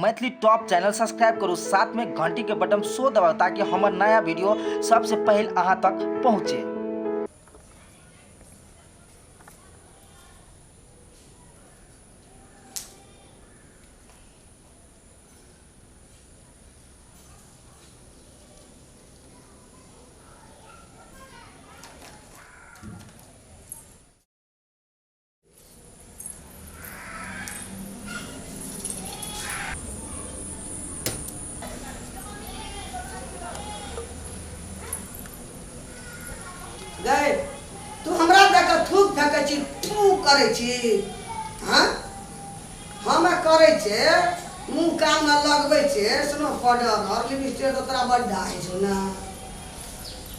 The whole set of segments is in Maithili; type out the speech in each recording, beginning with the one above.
मैथिली टॉप चैनल सब्सक्राइब करू, साथ में घंटी के बटन सो दबाउ ताकि हमर नया वीडियो सबसे पहले अहाँ तक पहुँचे। गए तू हमरा देख कऽ थूक फेकै छी, थू करै छी। हँ, हम करै छै, मुँह कानमे लगबै छै स्नो पाउडर और लिपस्टिक, तऽ तोरा बड्ड डाहै छौ ने।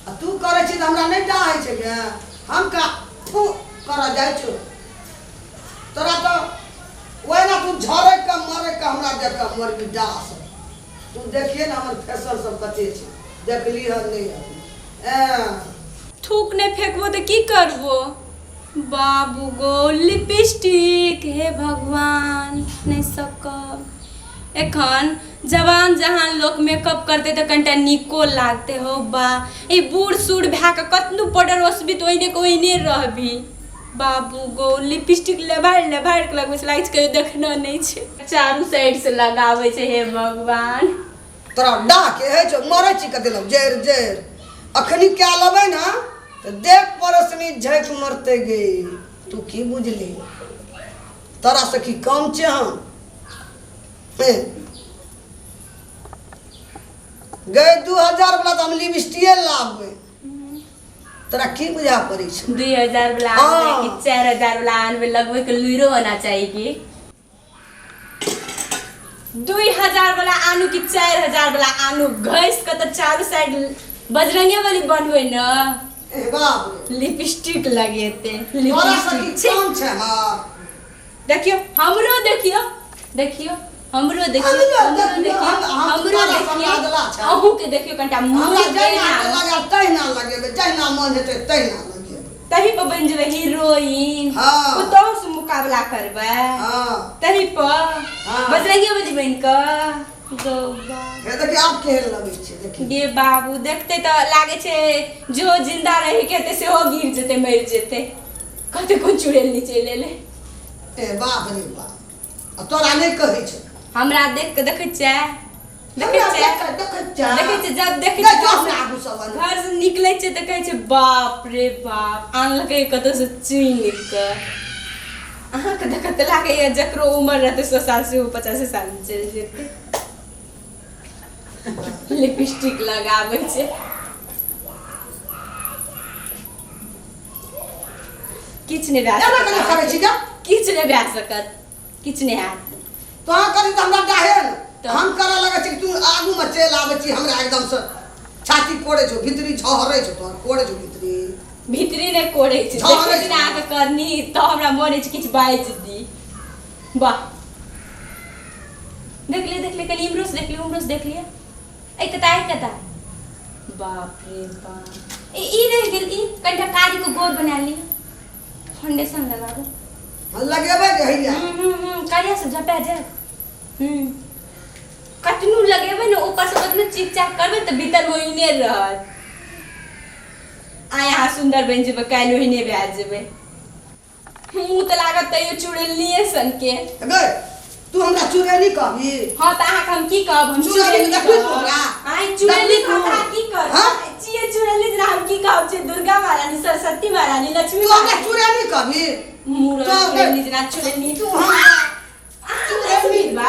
आ तू करै छी तऽ हमरा नहि डाहै छै गे। हम का थू करऽ जाइ छौ तोरा तऽ ओहिना तू झरै कऽ मरै कऽ हमरा देख कऽ मरबी डास। तू देखिए ने हमर फैशन सब कते छै, देखली हन नहि अभी। थूक नहि फेकबो तऽ की करबो बाबू गो? लिपस्टिक, हे भगवान, नहि सकब। एखन जवान जहान लोक मेकअप करतै तऽ कनिटा नीको लागतै। हौ बा, ई बूढ़ सूढ़ भए कऽ कतनो पाउडर ओसबी तऽ ओहिने के ओहिने रहबी। बाबू गो, लिपस्टिक लेभारि लेभारि कऽ लगबै छै, लागै छै कहियो देखने नहि छै। चारू साइडसँ लगाबै छै, हे भगवान। तोरा डाह के होइ छौ, मरै छी कते लोग जरि जरि। अखनी कए लेबै ने तऽ देख पड़ोसनी झकि मरतै गे। तू की बुझली, तोरा से की कम छै हम? हे गए, 2000 वाला तऽ हम लिपस्टिके लाबबै। तोरा की बुझा पड़ै छौ? 2000 वाला आनबै कि 4000 वाला आनबै? लगबै के लुइरो होना चाही कि 2000 वाला आनू कि 4000 वाला आनू? घसि कऽ तऽ चारू साइड बजरंगे बली बनबै ने। ए बाप रे, लिपस्टिक लगेते। तोरा से की लिपस्टिक कम छै? हाँ, देखियौ, हमरो देखियौ, देखियौ हमरो, देखियौ हमरो हमरो, देखियौ, देखियौ हम हमरो तोरा देखियौ। समाजला छै। अहूँके देखियौ कनिटा मुँह हमरा जहिना केना लगे तहिना लगेबै, जहिना मन हेतै तहिना लगेबै। तही पर बनि जेबै हीरोइन। हाँ। पुतोहु से मुकाबला करबै। हाँ। तही पर हाँ। बजरंगे बली बनि कऽ गौबा। हे देखी, आब केहन लगै छै देखी। गे बाबू, देखते तऽ लागै छै जो जिंदा रहि के हेतै सेहो गिर जेतै, मरि जेतै। कहते कोन चुड़ैल नीचे एलै। ए बाप रे बाप, आ तोरा नहि कहै छौ? हमरा देख के देखै छियै, देखै हमरा छियै, देख कऽ देखै छियै। देखै छियै, जब देखै नहि छियै जो हमरा आगू सब आनू। घर से निकलै छियै तऽ कहै छै बाप रे बाप, आनलकै कतौ से चुनि कऽ। अहाँके देखत तऽ लागैया जकरो उमर रहतै 100 साल सेहो 85 सालमे चलि जेतै। लिपस्टिक लगाबै छै, किछु नहि भए एना केना सकत। करै छी गे? किछु नहि भए सकत, किछु नहि हैत। तोहर करी तऽ हमरा डाहे ने। तऽ? हम करऽ लगै छी, तू आगूमे चलि आबै छी, हमरा एकदमसँ छाती कोड़ै छौ, भितरी झहरै छौ तोहर, कोड़ै छौ भितरी। भितरी नहि कोड़ै छै। झहरै देखै छी ने छौ। अहाँके करनी तऽ हमरा मन अछि किछु बाजि दी। वाह, देख लिअ, देख लिअ, कनि इम्हरोसँ देख लिअ, उम्हरोसँ देख लिअ। एहि कता, एहि कता। बाप रे बाप, ई ई रहि गेल। ई कनिटा कारी के गोर बना लिअ, फाउंडेशन लगाबू। हम लगेबै जे हैया। हम्म हम्म हम्म करिया सब झपा जायत। कतनो लगेबै ने, ऊपर से कतनो चिक चाक करबै तऽ भीतर मे ओहिने रहत। आइ अहाँ सुन्दर बनि जेबै, काल्हि ओहिने भए जेबै। मुँह तऽ लागत तैयो चुड़ैलनिये सनके। गै, तू हमरा चुड़ैली कहबी? हाँ, तऽ अहाँके हम की कहब? हम चुड़ैली चुड़ैली देखबी तू कहब। हमरा? आँय, चुड़ैली देखबी कहब तू? तऽ अहाँ की करब? हाँ? छियै चुड़ैली जेना, हम की कहब? छियै दुर्गा महारानी, सरस्वती महारानी, लक्ष्मी तू हमरा महारानी। चुड़ैली कहबी? मुँह तो चुड़ैली जेना, चुड़ैली। तू हमरा अहाँ चुड़ैली। हमरा से भिड़बै?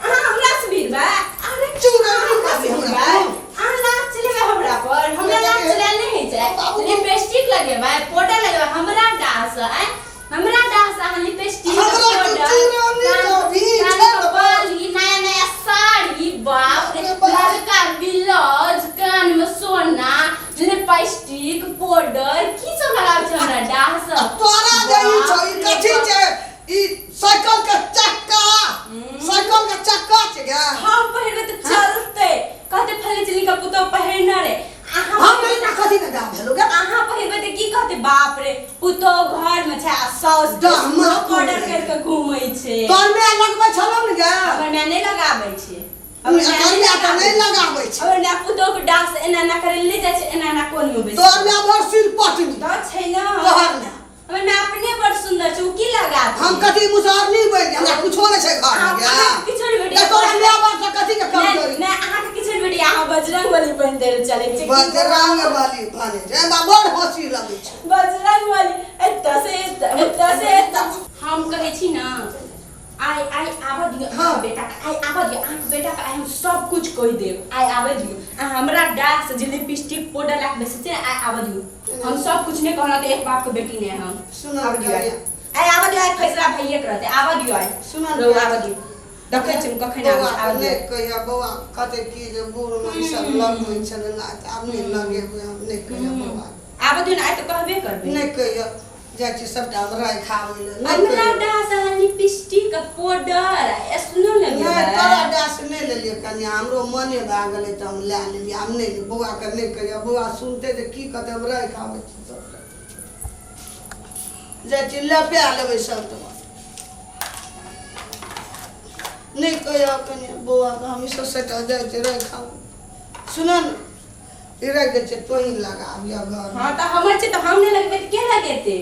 अहाँ हमरा से भिड़बै? अरे चुड़ैली अहाँ हमरा से कहबी हमरा भिड़बै? तू? अहाँ लाज चलेबै हमरा पर? हमरा लाज चलायल नहि होइ छै। बाबू। लिपस्टिक लगेबै, पाउडर लगेबै, हमरा डास आँय, हमरा डास अहाँ लिपस्टिक हमरा तू पाउडर चुड़ैली कहबी? कान छेड़ के बाली, नया नया साड़ी, बाप रे, बाप रे बाप। ललका ब्लाउज, कान में सोना, लिपस्टिक पाउडर की सब लगाबै छै हमरा डास। तोरा जे ई छौ, ई कथी छै? ई साइकिल के चक्का, साइकिल के चक्का छै गे। हम पहिरबै तऽ चलतै, कहतै फल्ली चिल्ली के पुतोह पहिरने रे। अहाँ हम नहीं ना, कथी ने दाम भेलो गे? अहाँ पहिरबै तऽ की कहतै? बाप रे, पुतोह घर में छै आ साउस दाम ऑर्डर करि कऽ घूमै छै। छै। तोहर माय लगबै छलौ ने गे? हमर माय नहि लगाबै छै। हमर माय तोहर माय तऽ नहि लगाबै छै। हमर माय पुतोह के डास एना एना करै लए नहि जाइ छै, एना एना कोन में बैस। तोहर माय बड़ सिरपटनी। तऽ छै ने। तोहर माय। हमर माय अपने बड़ सुंदर छै, ओ की लगात? हम कथी मुसहरनी बनि हमरा कुछो नहि छै घर में। अहाँ अहाँके किछो नहि भेटैया। तऽ तोरा माय बाप से कथी के कमजोरी? नहि, अहाँके किछो नहि भेटैया, अहाँ बजरंग बली बनि देल चलै छी। बजरंग बली बने छै, हमरा बड़ हँसी लगै छै। बजरंग बली एतऽ से एतऽ, एतऽ से एतऽ। हम कहै छी ने, आइ आइ आबऽ दियौ। हाँ। बेटा के आइ आबऽ दियौ, अहाँके बेटा के आइ हम सब कुछ कहि देब। आइ आबऽ दियौ। अहाँ हमरा डाक से जे लिपस्टिक पाउडर लए कऽ बैसै छियै, आइ आबऽ दियौ। हम सब कुछ नहि कहलहुँ तऽ एक बाप के बेटी नहि हम। सुनऽ आबऽ दियौ आइ। कनिया। आइ आबऽ दियौ, आइ फैसला भइए के रहतै। आबऽ दियौ आइ। सुनऽ रौ आबऽ दियौ, देखै छियै हम कखन आबै बौआ छै। आबऽ नहि दियौ। कहिया बौआ कहतै की जे बूढ़मे ई सब लगबै छलै ना, तऽ आब नहि लगेबै हम। नहि कहिया बौआ। आबऽ दियौ ने आइ, तऽ कहबे करबै। नहि कहिया, जाइ छी सबटा हम राइ खाबै लए। नहि हमरा कहिया। डास अहाँ लिपस्टिक आ पाउडर आ एसनो नहि लगेबै? तोरा डास नहि लेलियै कनिया, हमरो मने भए गेलै तऽ हम लए लेलियै। आब नहि लेबै। बौआके नहि कहिया, बौआ सुनतै तऽ की कहतै? हम राइ खाबै छी सबटा, जाइ छी लपा लेबै सबटा। नहि कहिया कनिया बौआके, हम ई सब सटा जाइ छी राइ खाबै। सुनऽ ने, ई राखि दै छियै, तोही लगाबियह घर। हँ, तऽ हमर छै तऽ हम नहि लगेबै तऽ के लगेतै?